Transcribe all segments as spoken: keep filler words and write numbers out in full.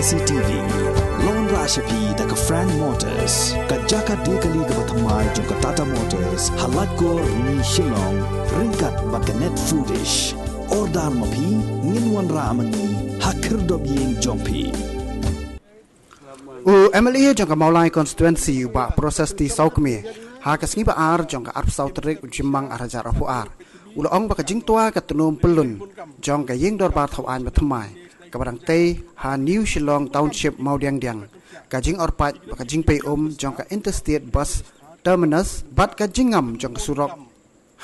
C T V. Long ra sha phi da ka Frank Motors, ka jaka die kali kaba thymmai jong ka Tata Motors, ha Laitkor Ni Shillong, ryngkat bad ka Net Foodish. Order ma phi, ngin wanrah ma ngi ha khyrdop ïing jong phi. U M L A jong ka Mawlai constituency, u Bah Proses T Sawkmie, ha ka sngi ba ar jong ka arphew saw tarik u Jymmang ar hajar arphew ar, u la ong ba ka jingtwa ka tnum pyllun jong ka ïing dorbar thaw aiñ ba thymmai kaba dang tei ha New Shillong Township Mawdiangdiang, ka jingorpait bad ka jingpei um jong ka Interstate Bus Terminus bad ka jingngam jong ka surok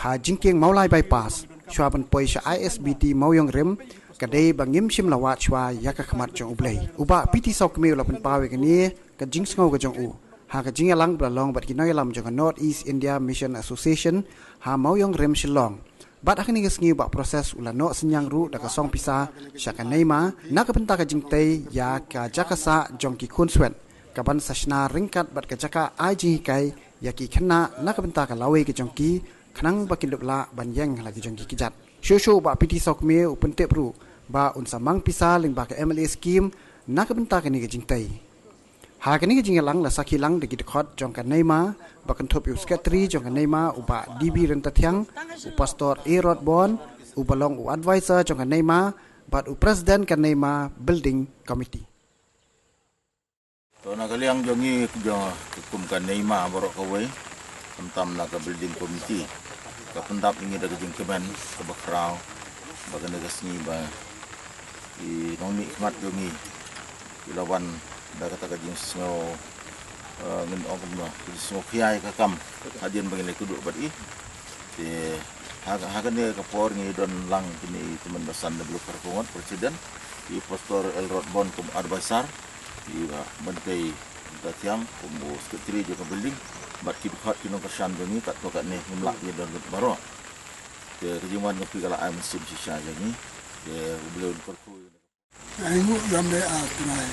ha jingkieng Mawlai Bypass shuwa ban poi sha I S B T Mawiong Rim, ka dei ba ngim shym la wad shuwa ïa ka khmat jong U Blei. U Bah P T Sawkmie u la pynpaw ïa kane ka jingsngew ka jong u ha ka jingïalang ba la long bad ki nongïalam jong ka North East India Mission Association ha Mawiong Rim Shillong. Bad ha kane ka sngi u Bah Proses u la noh synñiang ruh da ka song pisa sha ka NEYMA na ka bynta ka jingtei ïa ka jaka sah jong ki khunswet kaban sa shna ryngkat bad ka jaka ai jinghikai ïa ki khynnah na ka bynta ka lawei ka jong ki, khnang ba kin dup lah ban ïeng ha la ki jong ki kjat. Shuh shuh u Bah P T Sawkmie u pyntip ruh ba un sa mang pisa lyngba ka M L A scheme na ka bynta kane ka jingtei. Ha kane ka jingïalang la sakhi lang da ki dkhot jong ka NEYMA, ba kynthup ïa u Secretary jong ka NEYMA u Bah D B Ryntathiang, u Pastor A Rodbon, u ba long u Advisor jong ka NEYMA bad u President ka NEYMA Building Committee. To, na ka liang jong ngi jong kum ka NEYMA baroh kawei, khamtam na ka Building Committee, ka pyndap ngi da ka jingkmen kaba khraw ba kane ka sngi ba i nongmihkhmat jong ngi i la wan da kata ka jingsngew, eh, ngin ong kumno, ka jingsngew khia ïa ka kam hadien ba ngin ïakynduh bad i. Te ha, ha kane ka por ngi don lang kine i tymmen basan W Kharkongwat, President, i Pastor L Rodbon kum Advisor, i Bah Myntei Ryntathiang kum u Secretary jong ka Building, bad ki dkhot ki nongkyrshan jong ngi katto katne, ngim lah ïa don baroh. Te ka jingwan jong phi ka la ai mynsiem shisha ïa ngi. Te U Blei un kyrkhu. Ai nguh ïa me, A Trai,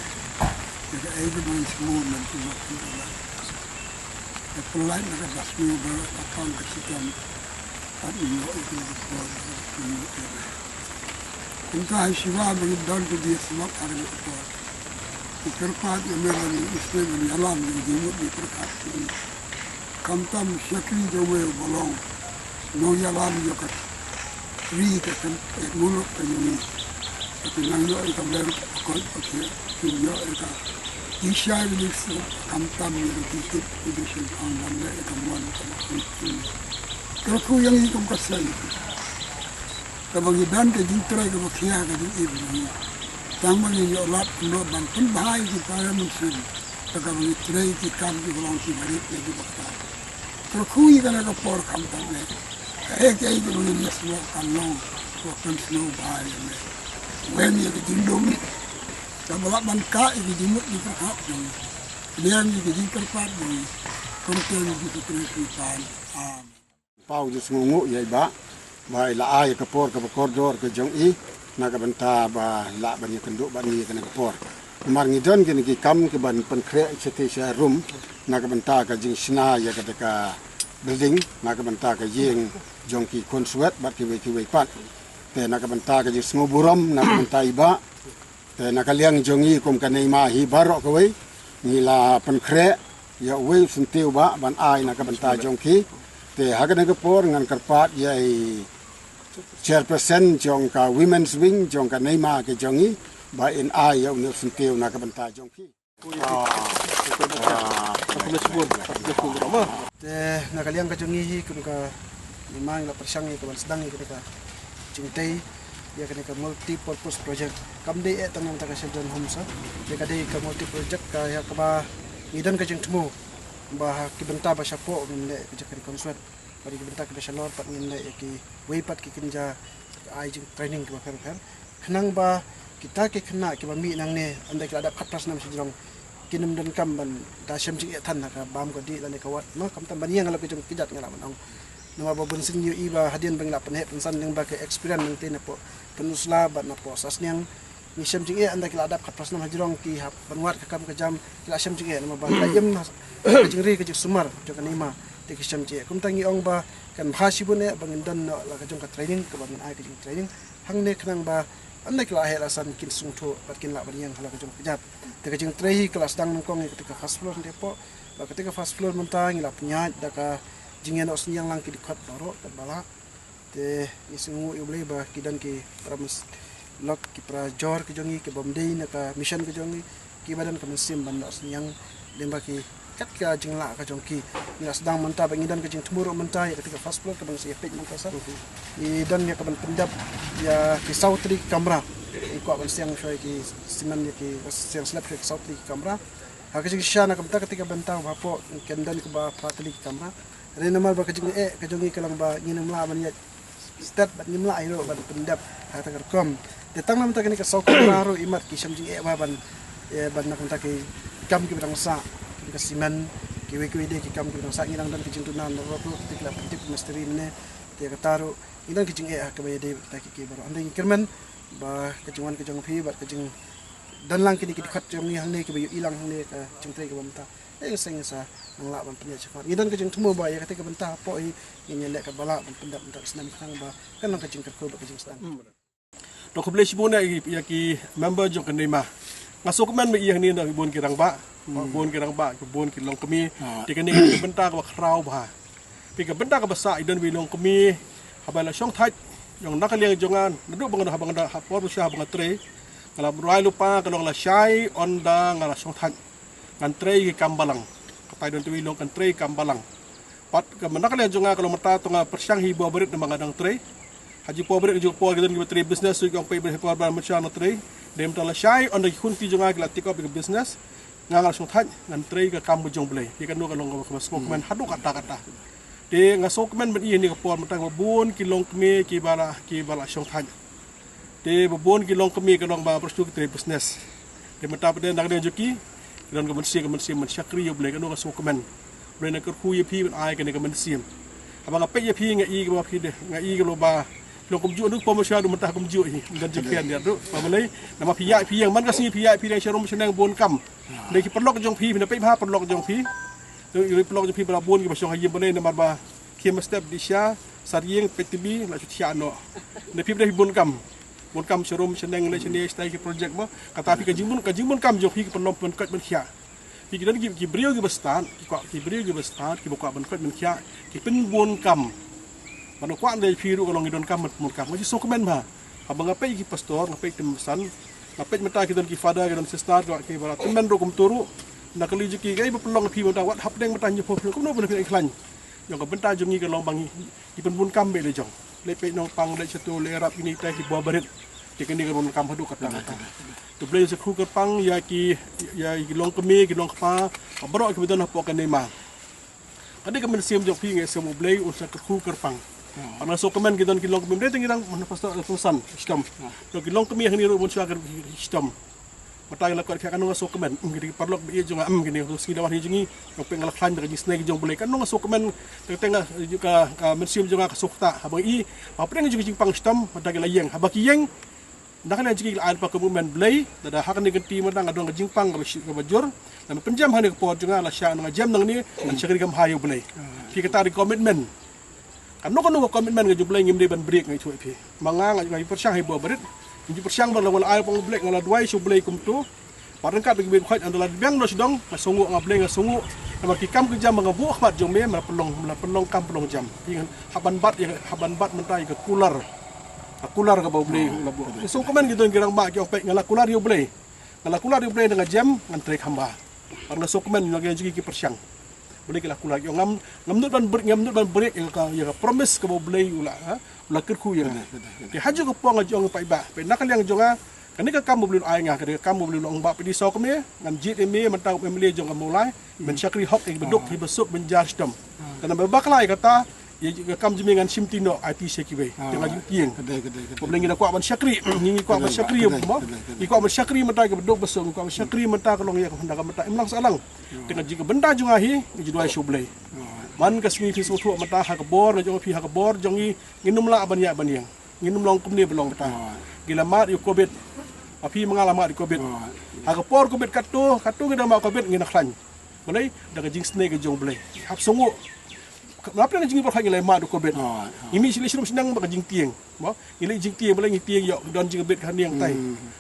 ïa kaei kaba ngi sngewbha mynta. Te pynlait na kaba sniew baroh ka kam ka shitom. Bad ngi ïoh ïa kane ka por, ngi ïoh ïa me. Kumta ha shiwa ba ngi don ka jingïasyllok ha kane ka por, ngi kyrpad ïa me ba ngi isynei ban ïalam ïa ka jingmut jingpyrkhat. Khamtam shakri jong me uba long nongïalam ïa ka ri, ka muluk ka jong ngi. Ka nang ïoh ïa ka ber ka koit ka khiah, kin ïoh ïa ka jingshai jingshai, khamtam ïa ka jingtip jingshai, khamtam ïa ka mon ka jong ngi. Kyrkhu ïa ngi kum ka seng kaba ngi don ka jingtrei kaba khia ka jong i ba ngi. Tang ba ngi ïoh lad kumno ban pynbha ïa ki para mynsiem. Te kaba ngi trei ki kam kiba long kiba rit ïa kiba kta. Kyrkhu ïa kane ka por khamtam eh. Kaei kaei kaba ngi ïasnoh kan long kaba pynsnoh bha ïa me. Weng ïa ka jinglong. Kaba lah ban kah ïa ka jingmut jingpyrkhat jong ngi. Pdiang ïa ka jingkyrpad jong ngi. Kumta ngi ju kyrkhu pan. Amen. Paw ju sngewnguh ïa i Bah ba i la ai ka por kaba kordor ka jong i na ka bynta ba i lah ban ïakynduh bad ngi ïa kane ka por. Namar ngi don kine ki kam kiban pynkhreh shatei sharum na ka bynta ka jingshna ïa kata ka building na ka bynta ka ïing jong ki khunswet bad kiwei kiwei pat. Te na ka bynta ka jingsngewburom na ka bynta i Bah, te na ka liang jong ngi kum ka NEYMA hi baroh kawei, ngi la pynkhreh ïa uwei u syntiew Bah ban ai na ka bynta jong ki. Te ha kane ka por ngan kyrpad ïa i chairperson jong ka Women's Wing jong ka NEYMA ka jong ngi ba in ai ïa une u syntiew na ka bynta jong ki. Te na ka liang ka jong ngi hi kum ka NEYMA ngi la pyrshang ïa ka ban sdang ïa kane ka jingtei ïa kane ka multi purpose project. Kam dei eh tang ïa kata ka children home sa. Ïa ka dei ka multi project ka ïa kaba ngi don ka jingthmu ba ha ki bynta ba shapoh ngin leh ka jaka ri khunswet. Bad ïa ki bynta kiba shalor pat ngin leh ïa kiwei pat ki kynja ai jingtraining kiba pher pher. Khnang ba kita ki khynnah kiba mih nangne ynda ki la dap khatphra snem shajrong kin ym donkam ban da shem jingeh than ha ka bam ka dih lane ka wad, ma khamtam ban ïeng ha la ka jong ki kjat nga lah ban ong. Namar ba bun sien ïohi ba hadien ba ngi la pynheh pynsan lyngba ka experience nangtei napoh Pynursla bad napoh Sasniang. Ngi shem jingeh ynda ki la dap khatphra snem hajrong ki hap ban wad ka kam ka jam ki la shem jingeh namar ba ka im ha ka jingri ka jingsumar jong ka NEYMA te ki shem jingeh. Kumta ngi ong ba kan bha shibun eh ba ngin don noh la ka jong ka training kaba ngin ai ka jingtraining hangne khnang ba Ynda ki la heh la san kin sngewthuh bad kin lah ban ïeng ha la ka jong ka kjat. Te ka jingtrei hi ka la sdang nyngkong ïa kata ka first floor hynrei hapoh. Bad kata ka first floor mynta ngi la pynïaid da ka jingïanoh synñiang lang ki dkhot baroh kat ba lah. Te ngi sngewnguh ïa U Blei ba ki don ki para mys-, lok ki para jor ki jong ngi, ki bym dei na ka mission ki jong ngi, kiba don ka mynsiem ban ïanoh synñiang lyngba ki kat ka jinglah ka jong ki. Ngi la sdang mynta ba ngi don ka jingthmu ruh mynta ïa kata ka first floor kaba ngi sa ïa peit mynta sa. Ngi don ïa kaban pyndep ïa ki saw tylli ki kamra. Ngi kwah ban siang shuwa ïa ki simen, ïa ki siang slab shuwa ïa ki saw tylli ki kamra. Ha ka jingshisha na ka bynta kata ka bynta ba hapoh kan don kaba phra tylli ki kamra. Hynrei namar ba ka jingeh ka jong ngi ka long ba ngin ym lah ban ïaid stet bad ngim lah hi ruh ban pyndep ha kata ka rukom. Te tang namar kane ka saw kamra ruh imat ki shem jingeh bha ban, eh, ban na ka bynta ki kam kiba dang sah, ki ka simen, kiwei kiwei de ki kam kiba dang sah, ngi dang don ki jingduna na ruh ruh, te ki la pyntip mistri mynne. Te kata ruh ngi don ki jingeh ha kaba ïadei bad kita ki, ki baroh. Hynrei ngi kyrmen ba ka jingwan ka jong phi bad ka jingdon lang kine ki dkhot jong ngi hangne kiba ïohi lang hangne ka jingtrei kaba mynta. Ïa seng sa nang lah ban pynïaid shakhmat. Ngi don ka jingthmu ba ïa kata ka bynta hapoh hi ngin ïaleh katba lah ban pyndep mynta ka snem khnang ba kan long ka jingkyrkhu bad ka jingsdang. To khublei shibun ïa ki, ïa ki member jong ka NEMA. Nga sngewkmen ba ïa hangne na bun ki rangbah, bun ki rangbah, bun ki longkmie. Te kane ka bynta kaba khraw bha. Phi ka bynta kaba sah i don wei longkmie haba la shong thait jong na ka liang jong nga, naduh ba nga da, haba nga da ha por ba sha haba nga trei. Nga la rwai lypa ka long lashai ynda nga la shong thait. Ngan trei ki kam balang. Katai don te wei long kan trei kam balang. Pat ka mynta ka liang jong nga ka long mynta to nga pyrshang hi bor barit namar nga dang trei. Ha jingpor barit jingpor ki don kiba trei business, ki ong pei ba hi por ba mynshwa nga trei. Dei mynta lashai ynda ki khun ki jong nga ki la take up ïa ka business. Nga nga la shong thait ngan trei ka kam ba jong Blei. Ïa kano ka long kaba sngewkmen haduh katta katta. Te nga sngewkmen ban ïa kane ka por mynta ba bun ki longkmie kiba la, kiba la shong thait. Te ba bun ki longkmie ka long ba pyrshah ki trei business. Te mynta pat de na ka liang jong ki, ki don ka mynsiem, ka mynsiem ban shakri ïa U Blei, kano ka sngewkmen. U Blei un kyrkhu ïa phi ban ai kane ka mynsiem. Haba nga peit ïa phi nga i kaba phi de, nga i kaba ba long kumjuh, duk pom sha duk mynta kumjuh hi. Don jingkren ïa duk ba balei. Namar phi ïaid phi ïeng, man ka sngi phi ïaid phi ïeng sharum shaneng bun kam. Dei ki paralok jong phi, phi na peit bha paralok jong phi. Te ïa paralok jong phi ba la bun kiba shong ha ïing balei namar ba khie mynstep dih sha, sar ïing peit T V, la shu thiah noh. Ne phi ba dei bun kam. Bun kam sharum shaneng leh shane shatai ki project mo. Kata phi ka jingbun, ka jingbun kam jong phi ki pynlong pynkoit pynkhiah. Phi ki don ki, ki briew kiba stad, ki kwah, ki briew kiba stad, kiba kwah pynkoit pynkhiah, ki pynbun kam. Ban kwah lei phi ruh ka long ngi donkam ban pynbun kam. Nga ju sngewkmen bha. Haba nga peit ki pastor, nga peit ki mesen, nga peit mynta ki don ki father, ki don sister, ki, kiba la tymmen ruh kumta ruh. Na ka liang jong ki, kaei ba pynlong phi mynta, what happening mynta, ngi phi kumno ban phi khlaiñ. Jong ka bynta jong ngi ka long ba ngi, ngi pynbun kam beit la jong. Leit peit nongpang, leit shato, leit ïarap ine ite ki bor barit. Te kane ka bun kam haduh katta katta. To Blei un sa kyrkhu kyrpang ïa ki, ïa ki longkmie, ki longkpa, baroh kiba don hapoh ka NEMA. Ka dei ka mynsiem jong phi, nga sngew U Blei un sa kyrkhu kyrpang. Nga sngewkmen ki don ki longkmie, dei tang ngi dang pastor, eh, pynsan shitom. To ki longkmie hangne ruh un sa kyrkhu shitom. Mynta ngi la kwah, kano nga sngewkmen, mm, ki dei ki paralok ba ïeit jong nga, mm, kine ki sngi la wan hi jong ngi, nga peit nga la khlaiñ da ka jingsnei ka jong U Blei, kano nga sngewkmen. Te, te nga, ka, ka mynsiem jong nga ka sngewkmen haba ngi i ba pdeng jong ka jingpang shitom, mynta ki la ïeng, haba ki ïeng. Na kane ka jingkyrkhu ka la ai lypa kum u Blei, lada ha kane ka kynti mynta nga don ka jingpang kaba shi-, kaba jur, lada pynjem ha kane ka por jong nga la shah nga jem nangne, ngan shakri kham bha ïa U Blei. Phi kata dei commitment. Kano kano ka commitment ka jong U Blei ngim dei ban break, nga ïathuh ïa phi. Ma nga nga, nga pyrshang hi bor barit. Nga pyrshang ba la, la ai lypa kum U Blei, nga la duwai sha U Blei kumto. Ba ryngkat bad kiba khot ynda la biang noh sdang, nga sngewnguh, nga Blei nga sngewnguh. Namar ki kam ki jam ba nga buh ha khmat jong me, me la pynlong, me la pynlong kam pynlong jam. Phi ngan hap ban bat ïa, hap ban bat mynta ïa ka kular. Ka kular kaba U Blei u la buh. Nga sngewkmen ki don ki rangbah ki ong peit nga la kular ïa U Blei. Nga la kular ïa U Blei da nga jem, ngan trei kham bha. Bad nga sngewkmen na ka liang jong ki, ki pyrshang. Balei ki la kular, ki ong ngam, ngam nud ban break, ngam nud ban break ïa ka, ïa ka promise kaba U Blei u la, ha? U la kyrkhu ïa nga. Te ha kajuh ka por nga ju ong paidbah, peit na ka liang jong nga, kane ka kam ba U Blei u la ai nga, kane ka kam ba U Blei u la ong ba phi dei sawkmie, ngan jied ïa me mynta kum M L A jong ka Mawlai, ban shakri hok ïa kiba duk, kiba suk, ban jar shitom. Te namar ba bakla ïa kata, ïa ka kam jong me ngan shimti noh, aiti sha kiwei. Te nga jingtieng. Ka dei, ka dei, ka dei. Ba U Blei ngi da kwah ban shakri, ngi, ngi kwah ban shakri, mo? Ngi kwah ban shakri mynta kiba duk ba suk, ngi kwah ban shakri mynta ka long ïa ka mynta ka mynta im lang sah lang. Te ka jingkyrmen ka jong nga hi, nga ju duwai sha U Blei. Man ka sngi phi sngewthuh mynta ha ka bor, nga jong phi ha ka bor jong ngi, ngin ym lah ban ïaid ban ïeng. Ngin ym long kumne ba long mynta. Ngi la mad ïa u Covid. Ma phi ma nga la mad ïa u Covid. Ha ka por Covid katto, katto ngi dang mad Covid ngi na khlaiñ. Balei? Da ka jingsnei ka jong U Blei. Hap sngewnguh. Nap na jingim baroh ngi la mad da covid. Ngi mih sha leit sha rum sha nang bad ka jingtieng. Mo, ngi leit jingtieng, balei ngi tieng ïoh don jingbieit ka hangne hangtai.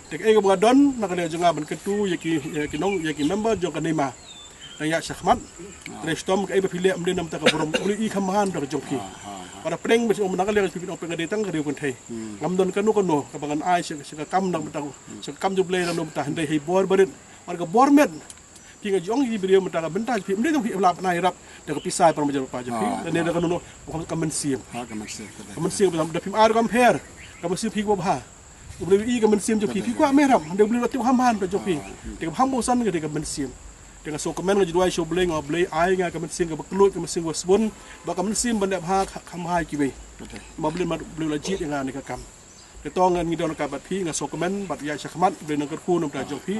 Te kaei kaba nga don na ka liang jong nga ban kyntu ïa ki, ïa ki nong, ïa ki member jong ka NEMA. Nang ïa shakhmat. Trei shitom kaei ba phi leh mynta na ka bynta ka burom. U Blei i kham bha na ka jong phi. Bad pyrshang ba shu ong na ka liang jong phi, phi ong phi nga dei tang ka riew kynthei. Ngam don kano kano kaba ngan ai sha, sha ka kam na ka bynta, sha ka kam jong U Blei na ka bynta, hynrei ha i bor barit bad ka bor met. Phi, nga ju ong ïa ki briew mynta ka bynta jong phi, ym dei tang phi lah ban ai ïarap da ka pisa para major para jong phi. Lane da kano kano, ka mynsiem. Ka mynsiem, ka mynsiem, da phim ai ruh kam pher. Ka mynsiem phi kaba bha. U Blei i ka mynsiem jong phi, phi kwah me ïarap, hynrei U Blei u la tip kham bha na ka bynta jong phi. Te kaba kham bha san ka dei ka mynsiem. Te nga sngewkmen, nga ju duwai sha U Blei, nga, Blei ai nga ka mynsiem kaba kylluid, ka mynsiem kaba sbun, bad ka mynsiem ban leh bha kham bha ïa kiwei. Ba U Blei, U Blei u la jied ïa nga ha kane ka kam. Te to ngan, ngi don ryngkat bad phi, nga sngewkmen bad ïa shakhmat, Blei un nang kyrkhu na ka bynta jong phi.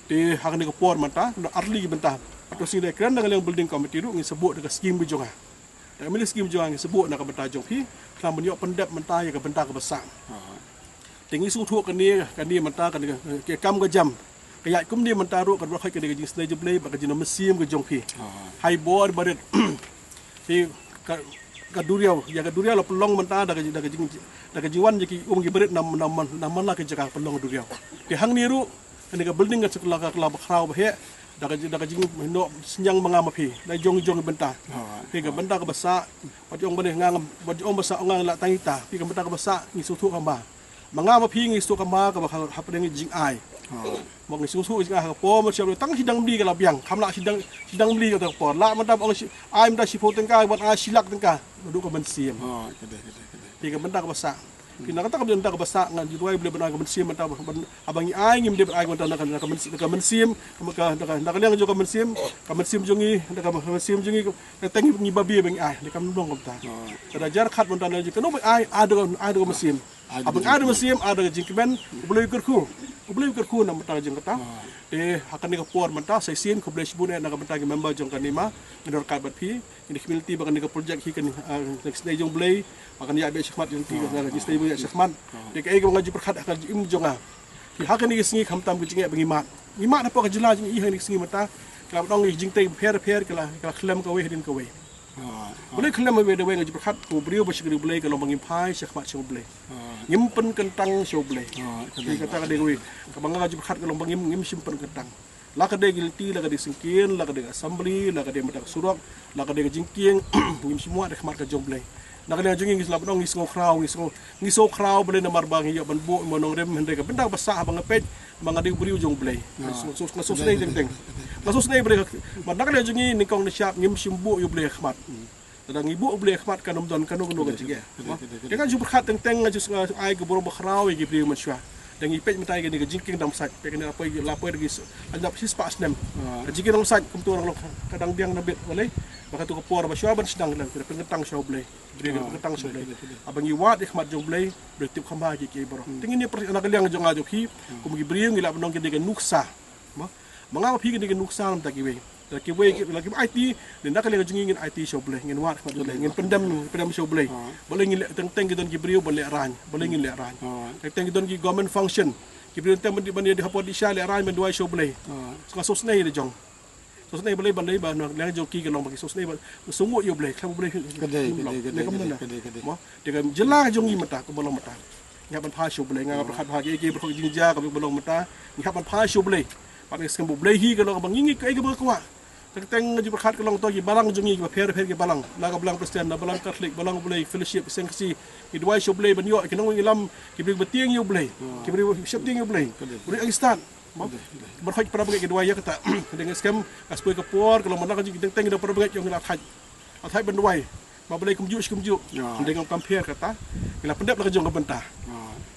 Te ha kane ka por mynta, na arli ki bynta, to sngewdei kren na ka liang building committee ruh, ngin sa buh da ka skim ka jong nga. Da ka mini skim jong nga ngin sa buh na ka bynta jong phi, khnang ban ïoh pyndep mynta ïa ka bynta kaba sah. Te ngi sngewthuh kane, kane mynta, kane ka, ka kam ka jam ka ïaid kumne mynta ruh, ka dei ka jingïasnoh jong U Blei bad ka jingïasnoh mynsiem ka jong phi. Ha i bor barit. Phi, ka, ka duriaw, ïa ka duriaw la pynlong mynta da ka, da ka jing, da ka jingwan jong ki um ki barit na, na, na man la ki jaka pynlong duriaw. Te hangne ruh, kane ka building ka la, ka la bakhraw ba heh da ka, da ka jingïasnoh synñiang ma nga ma phi, da jong, jong bynta. Phi, ka bynta kaba sah, wat ong ba ne nga ngam, wat ong ba sah, ong nga la tang ita. Phi, ka bynta kaba sah ngi sngewthuh kham bha. Ma nga ma phi ngi sngewthuh kham bha kaba ha, hapdeng jingai. Mo, ngi sngewthuh jingai ha ka por ma sha tang shidang bli ka la biang. Kham lah shidang, shidang bli ka ta ka por. Lah mynta ba ong shi, ai mynta shiphew tyngka, ban ai shi lak tyngka. Naduh ka mynsiem. Phi, ka bynta kaba sah. Phi, na kata ka bynta kaba sah, nga ju duwai U Blei ban ai ka mynsiem mynta ban, haba ngi ai, ngim dei ban ai mynta na ka, na ka mynsiem, na ka mynsiem, na ka, na ka, na ka liang jong ka mynsiem, ka mynsiem jong ngi, na ka mynsiem jong ngi, ka teng ngi babe ba ngi ai, na ka mynsiem mynta. Ka da jar khat mynta na ju kano ba ai, ai da, ai da ka mynsiem. Haba ngi ai da ka mynsiem, ai da ka jingkmen, U Blei u kyrkhu. U Blei u kyrkhu na mynta ka jingkata. Te ha kane ka por mynta, sa shisien khublei shibun eh na ka bynta ki member jong ka NEMA, ngi don ryngkat bad phi. Ngi da khmih lynti ba kane ka project hi kan, ah, kan snei jong U Blei, ba kan ïa beh shakhmat lynti, ah, kan snei jong U Blei shakhmat. Te kaei kaba nga ju pyrkhat ha ka jingim jong nga. Te ha kane ka sngi khamtam ka jingeh ba ngi mad. Ngi mad hapoh ka jylla jong ngi ha kane ka sngi mynta. Ka la ban ong ki jingtei bapher bapher, ka la, ka la khlem kawei hadien kawei. U Blei khlem kawei da kawei, nga ju pyrkhat kum u briew ba shakri U Blei ka long ba ngim phai shakhmat sha U Blei. Ngim pynkyntang sha U Blei. Te kata ka dei kawei kaba nga ju pyrkhat, ka long ba ngim, ngim shym pynkyntang. La ka dei ki lynti, la ka dei syngkien, la ka dei ka assembly, la ka dei mynta ka surok, la ka dei ka jingkieng, ngim shym wad da khmat ka jong U Blei. Na ka liang jong ngi, ngi shu lah ban ong ngi sngewkhraw, ngi sngew, ngi sngewkhraw balei, namar ba ngi ïoh ban buh ïa u nongrim, hynrei ka bynta kaba sah haba nga peit ba nga dei u briew jong U Blei. Nga sngewsynei teng teng. Nga sngewsynei balei, ba na ka liang jong ngi, nyngkong nyngshap ngim shym buh ïa U Blei ha khmat. Lada ngi buh U Blei ha khmat kan ym don kano kano ka jingeh. Te nga ju pyrkhat teng teng, nga ju ai ka burom bakhraw ïa ki briew mynshuwa. Te ngi peit mynta ïa kane ka jingkieng dang bsait, peit kane la poi, la poi da ki, la dap shispah snem. Ka jingkieng dang bsait, kumta ka dang long, ka dang biang na bit, balei? Ba kato ka por ba shuwa ban sdang, ka dang pynkyntang sha U Blei. Ki briew ki dang pynkyntang sha U Blei. Haba ngi wad ïa khmat jong U Blei, U Blei u tip kham bha ïa kiei kiei baroh. Te ngi, na ka liang jong nga jong phi, kum ki briew ngi lah ban ong kine ki nuksa. Ma, ma nga ma phi kine ki nuksa na ka bynta kiwei. Lada kiwei ki, lada kim aiti, ne na ka liang jong ngi ngin aiti sha U Blei, ngin wad khmat U Blei, ngin pyndem, pyndem sha U Blei. Balei ngin leh, teng teng ki don ki briew ban lehraiñ, balei ngin lehraiñ. Teng teng ki don ki government function, ki briew teng ban, ban ïa dei hapoh dei sha, lehraiñ ban duwai sha U Blei. Nga sngewsynei da jong. Sngewsynei balei, balei ba na ka liang jong ki ka long ba ki sngewsynei ba sngewnguh ïa U Blei, khlem U Blei. Ka dei, ka dei, ka dei, ka dei, ka dei. Mo, te ka jylla jong ngi mynta kaba long mynta. Ngi hap ban phai sha U Blei, nga pyrkhat ba ha kiei kiei baroh ki jingjia kaba long mynta, ngi hap ban phai sha U Blei. Bad nga skhem ba U Blei hi ka long ba ngi, ngi kaei kaba nga kwah. Teng teng nga ju pyrkhat ka long to ki balang jong ngi kiba pher pher ki balang. Na ka balang Khristan, na balang Katholik, balang U Blei, fellowship, seng Khasi. Ngi duwai sha U Blei ban ïoh ki nongwei nongïalam, ki briew ba tieng ïa U Blei. Ki briew ba sheptieng ïa U Blei. U Blei ai stad. Mo, ban khoi para bangeit ki duwai ïa kata. Dei nga skhem, ka spoi ka por, ka long mynta ka jingteng teng, ki dei para bangeit ki ong ngi la thait. La thait ban duwai. Ba Blei kumjuh shi kumjuh. Dei ngam compare kata. Ngi la pyndep la ka jong ka bynta.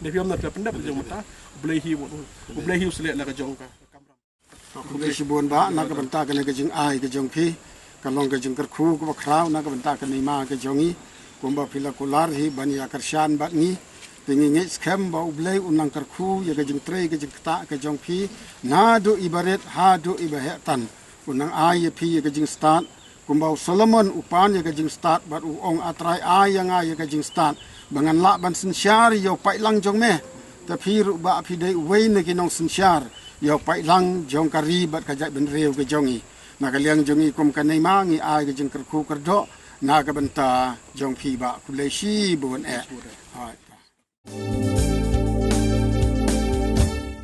Dei phi ong na, ngi la pyndep la ka jong ka bynta. U Blei hi, U Blei hi u sleh la ka jong ka, ka kamram. Khublei shibun bah na ka bynta kane ka jingai ka jong phi. Ka long ka jingkyrkhu kaba khraw na ka bynta ka NEMA ka jong ngi. Kumba phi la kular hi ban ïa kyrshan bad ngi. Te ngi ngeit skhem ba U Blei un nang kyrkhu ïa ka jingtrei ka jingktah ka jong phi, naduh i barit haduh i baheh tan. Un nang ai ïa phi ïa ka jingstad, kumba u Solomon u pan ïa ka jingstad bad u ong, A Trai, ai ïa nga ïa ka jingstad ba ngan lah ban synshar ïa u paidlang jong me. Te phi ruh bah phi dei uwei na ki nongsynshar ïa u paidlang jong ka ri bad ka jaitbynriew ka jong ngi. Na ka liang jong ngi kum ka NEMA ngi ai ka jingkyrkhu kyrdoh na ka bynta jong phi, ba khublei shibun eh. Hooid.